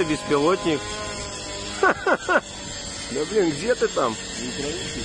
Это беспилотник. Да блин, где ты там?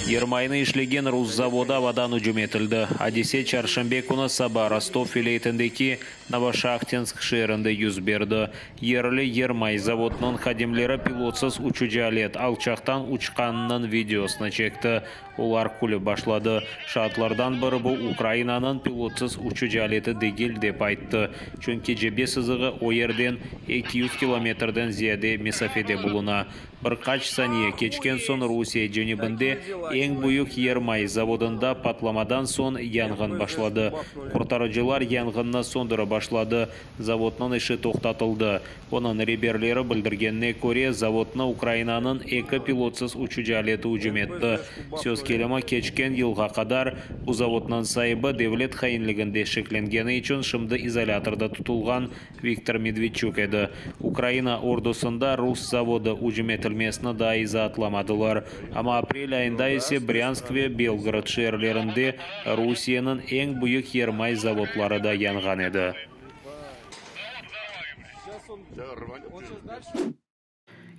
Yermaynı işlegen rus zavodı avadan ücüm etildi. Adise çarşenbe künü saba Rostov vilâyetindeki Novoşahtinsk şeerinde yüz berdi. Yerli yermay zavodınıñ hadimleri pilotsız uçucı alet alçaqtan uçqanınıñ videosını çekti. Olar külip başladı. Şaatlardan biri bu Ukrainanıñ pilotsız uçucı aleti degil, dep ayttı, çünki cebe sızığı o yerden 200 kilometrden ziyade mesafede buluna. Bir qaç saniye keçken soñ Rusiye cenübinde eñ büyük yermay zavodında patlamadan soñ yanğın başladı. Qurtarıcılar yanğınnı söndürip başladı, zavodnıñ işi toqtatıldı. Onıñ reberleri bildirgenine köre, zavodnı Ukrainanıñ eki pilotsız uçucı aleti ücüm etti. Söz kelimi, keçken yılğa qadar bu zavodnıñ saibi devlet hainliginde şeklengeni içün şimdi izolâtorda tutulğan Viktor Medvedçuk edi. Ukraina ordusında rus zavodı ücüm etilmesini daa izaatlamadılar. Amma aprel ayında ise Brânsk ve Belgorod şeerlerinde Rusiyeniñ eñ büyük yermay zavodları da yanğan edi.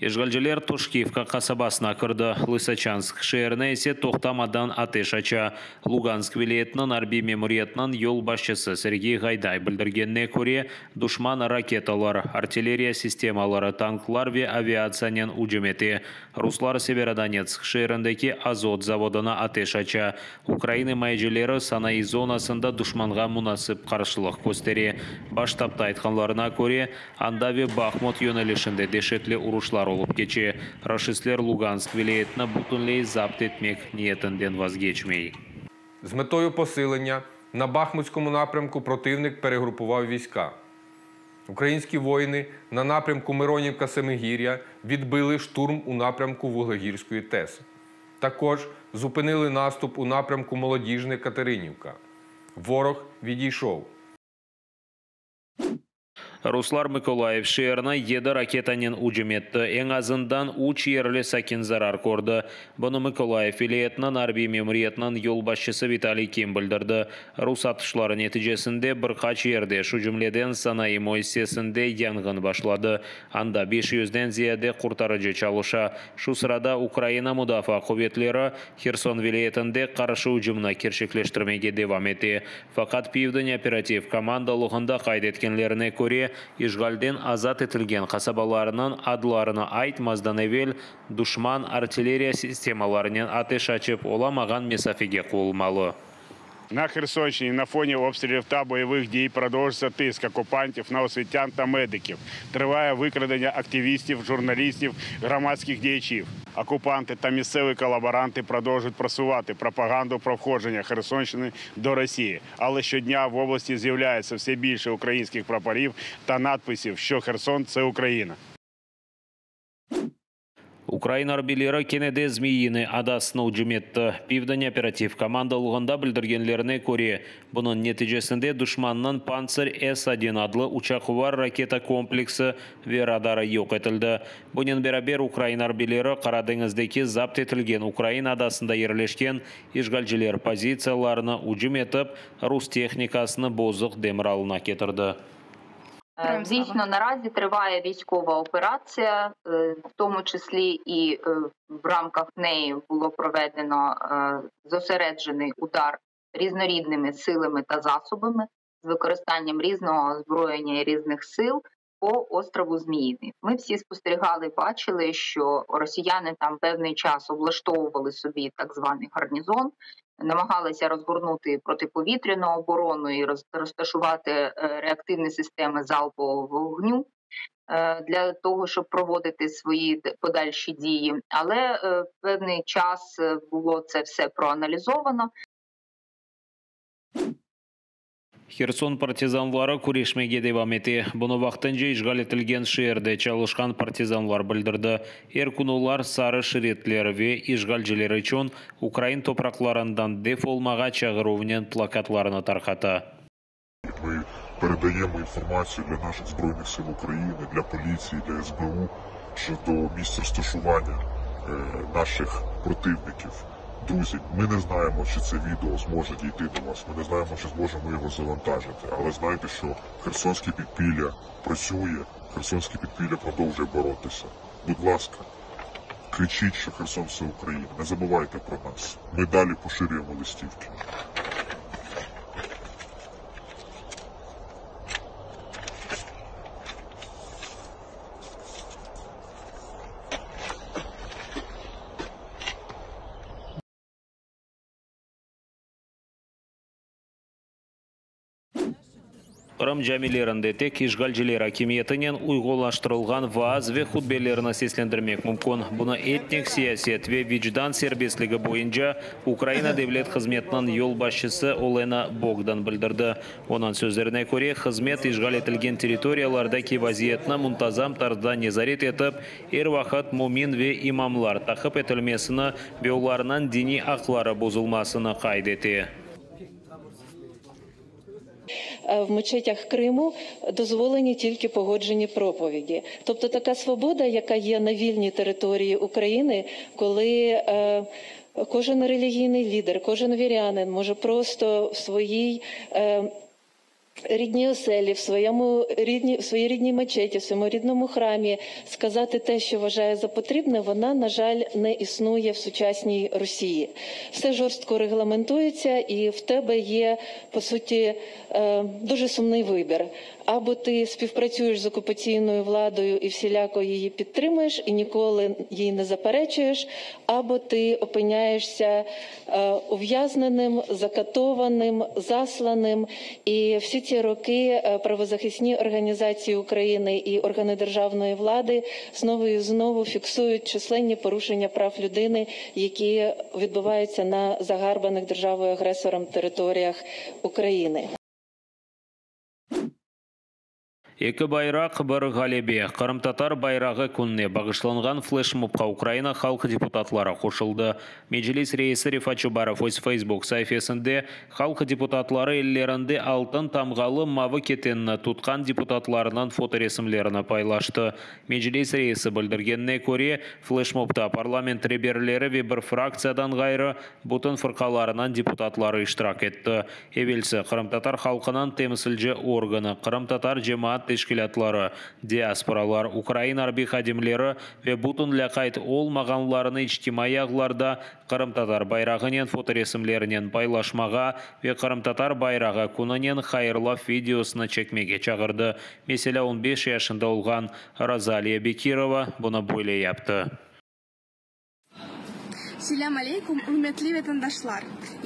İşğalciler Toşkivka qasabasına kirdi, Lısaçansk şeerine ise toqtamadan ateş aça. Lugansk vilâyetiniñ arbiy memuriyetiniñ yolbaşçısı Serğiy Ğayday bildirgenine köre, duşman raketalar, artilleriya sistemaları, tanklar ve aviatsiyanen ücüm ete. Ruslar Severodonetsk şeerindeki Azot zavodına ateş aça. Ukrain imayecileri sanayı zonasında duşmanğa munasip qarşılıq köstere. Baş ştabda aytqanlarına köre, anda ve Bahmut yönelişinde deşetli uruşlar olıp keçe. Raşistler Lugansk vilâyetini bütünley zapt etmek niyetinden vazgeçmey. З метою посилення на Бахмутському напрямку противник перегрупував війська. Українські воїни на напрямку Миронівка-Семигір'я відбили штурм у напрямку Вуглегірської ТЕС. Також зупинили наступ у напрямку Молодіжне-Катеринівка. Ворог відійшов. Ruslar Mıkolayıv şeerine yedi raketanen ücüm etti. Eñ azından üç yerli sakin zarar kördi. Bunı Mıkolayıv vilâyetiniñ arbiy memuriyetiniñ yolbaşçısı Vitaliy Kim bildirdi. Rus atışları neticesinde bir qaç yerde, şu cümleden sanayı müessisesinde yanğın başladı. Anda 500-den ziyade qurtarıcı çalışa. Şu sırada Ukraina Mudafaa quvetleri Herson vilâyetinde qarşı ücümni kerçekleştirmege devam ete. Faqat Pivden operativ komandalığında qayd etkenlerine köre, işğalden azat etilgen qasabalarnıñ adlarını aytmazdan evel duşman artilleriya sistemalarınen ateş açıp olamağan mesafege quvulmalı. На Херсонщині на фоні обстрілів та бойових дій продовжується тиск окупантів на освітян та медиків. Триває викрадення активістів, журналістів, громадських діячів. Окупанти та місцеві колаборанти продовжують просувати пропаганду про входження Херсонщини до Росії. Але щодня в області з'являється все більше українських прапорів та надписів, що Херсон це Україна. Ukrain arbiyleri kene de Zmiyinıy adasına ücüm etti. Pivden operativ komandalığında bildirgenlerine köre, bunıñ neticesinde duşmannıñ Pantsir S-1 adlı uçaqsuvar raketa kompleksi ve radarı yoq etildi. Bunen beraber ukrain arbiyleri Qara deñizdeki zapt etilgen ukrain adasında yerleşken işğalciler pozitsiyalarına ücüm etip, rus tehnikasını bozuq demir alına ketirdi. Дійсно, наразі триває військова операція, в тому числі і в рамках неї було проведено зосереджений удар різнорідними силами та засобами з використанням різного озброєння і різних сил по острову Зміїний. Ми всі спостерігали, бачили, що росіяни там певний час облаштовували собі так званий гарнізон, намагалися розгорнути протиповітряну оборону і розташувати реактивні системи залпового вогню для того, щоб проводити свої подальші дії. Але певний час було це все проаналізовано. Herson partizanları küreşmege devam ete. Bunı vaqtınca işğal etilgen şeerde çalışqan partizanlar bildirdi. Er kün olar sarı şeritler ve işğalciler içün ukrain topraqlarından def olmağa çağıruvnen plakatlarını tarqata. Ми передаємо інформацію для наших Збройних сил України, для поліції, для СБУ щодо місць розташування наших противників. Друзі, ми не знаємо, чи це відео зможе дійти до вас, ми не знаємо, чи зможемо його завантажити, але знайте, що Херсонське підпілля працює. Херсонське підпілля продовжує боротися. Будь ласка, кричіть, що Херсон це Україна. Не забувайте про нас. Ми далі поширюємо листівки. Qırım camilerinde tek işğalciler akimiyetinen uyğunlaştırılğan vaaz ve hutbelerni seslendirmek mümkün. Bunı etnik siyaset ve vicdan serbestligi boyunca Ukraina devlet hızmetiniñ yolbaşçısı Olena Bogdan bildirdi. Onıñ sözlerine köre, hızmet işğal etilgen territoriyalardaki vaziyetni muntazam tarzda nezaret etip, er vaqıt mümin ve imamlar taqip etilmesini ve olarnıñ diniy aqları bozulmasını qayd ete. В мечетях Криму дозволені тільки погоджені проповіді. Тобто така свобода, яка є на вільній території України, коли кожен релігійний лідер, кожен вірянин може просто в своїй рідній оселі, в своєму рідній, в своїй рідній мечеті, в своєму рідному храмі сказати те, що вважає за потрібне, вона, на жаль, не існує в сучасній Росії. Все жорстко регламентується, і в тебе є, по суті, дуже сумний вибір. Або ти співпрацюєш з окупаційною владою і всіляко її підтримуєш, і ніколи їй не заперечуєш, або ти опиняєшся ув'язненим, закатованим, засланим. І всі ці роки правозахисні організації України і органи державної влади знову і знову фіксують численні порушення прав людини, які відбуваються на загарбаних державою-агресором територіях України. Eki bayraq, bir ğalebe. Qırımtatar bayrağı kününe bağışlanğan fleşmobqa Ukraina halq deputatları qoşuldı. Meclis reisi Refat Çubarov öz Feysbuk saifesinde halq deputatları ellerinde altın tamğalı mavı ketenni tutqan deputatlarnıñ fotoresimlerini paylaştı. Meclis reisi bildirgenine köre, fleşmobda parlament reberleri ve bir fraktsiyadan ğayrı, bütün fırqalarnıñ deputatları iştirak etti. Evelsi qırımtatar halqınıñ temsilci organı, qırımtatar cemaat teşkilâtları, diasporalar, ukrain arbiy hadimleri ve bütün lâqayt olmağanlarnı içtimaiy ağlarda qırımtatar bayrağınen fotoresimlerinen paylaşmağa ve Qırımtatar bayrağı kününen hayırlav videosını çekmege çağırdı. Meselâ, on beş yaşında olğan Rozaliya Bekirova bunı böyle yaptı. Selâm aleyküm, ürmetli vatandaşlar!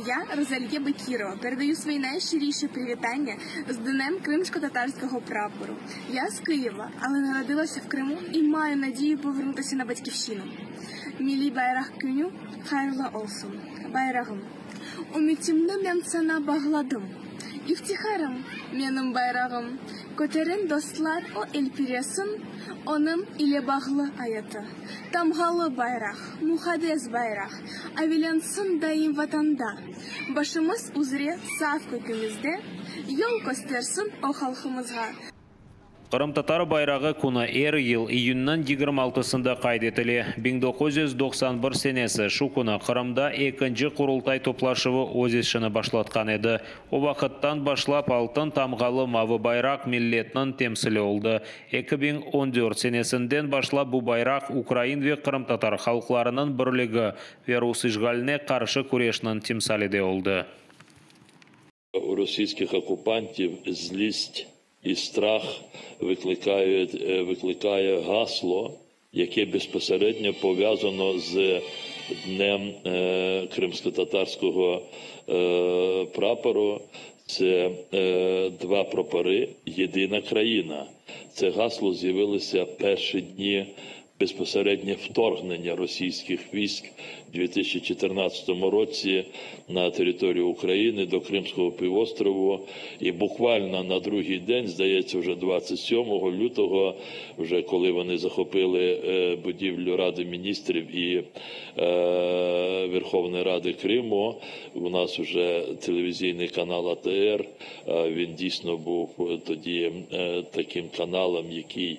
Ya, Rozaliye Bekirova, передаю свої найщиріші привітання з Днем кримськотатарського прапору. Я з Києва, але народилася в Криму і маю надію повернутися на батьківщину. Milliy bayraq künü hayırlı olsun! Bayrağım, ümütimni men saña bağladım, İftiharım, menim bayrağım, Köteriñ, dostlar, o elpiresin, Onıñ ile bağlı ayatı. Tamğalı bayraq, muqaddes bayraq, Avilensin daim Vatanda, Başımız üzre saf kökümizde, Yol köstersin o halqımızğa. Qırımtatar bayrağı künü er yıl iyünniñ 26-sında qayd etile. 1991 senesi şu künü Qırımda ekinci Qurultay toplaşuvı öz işini başlatqan edi. O vaqıttan başlap altın tamğalı mavı bayraq milletniñ temsili oldı. 2014 senesinden başlap bu bayraq ukrain ve qırımtatar halqlarınıñ birligi ve rus işğaline qarşı küreşniñ timsali de oldı. У російських окупантів злість і страх викликають, викликає гасло, яке безпосередньо пов'язано з Днем кримськотатарського прапору. Це два прапори, єдина країна. Це гасло з'явилося перші дні безпосереднє вторгнення російських військ у 2014 році на територію України до Кримського півострову. І буквально на другий день, здається, вже 27 лютого, вже коли вони захопили будівлю Ради міністрів і Верховної Ради Криму, у нас вже телевізійний канал АТР, він дійсно був тоді таким каналом, який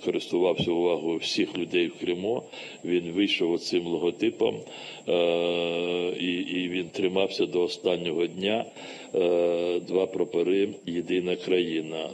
користувався увагою всіх людей в Криму. Він вийшов оцим логотипом, і він тримався до останнього дня. Два прапори, єдина країна.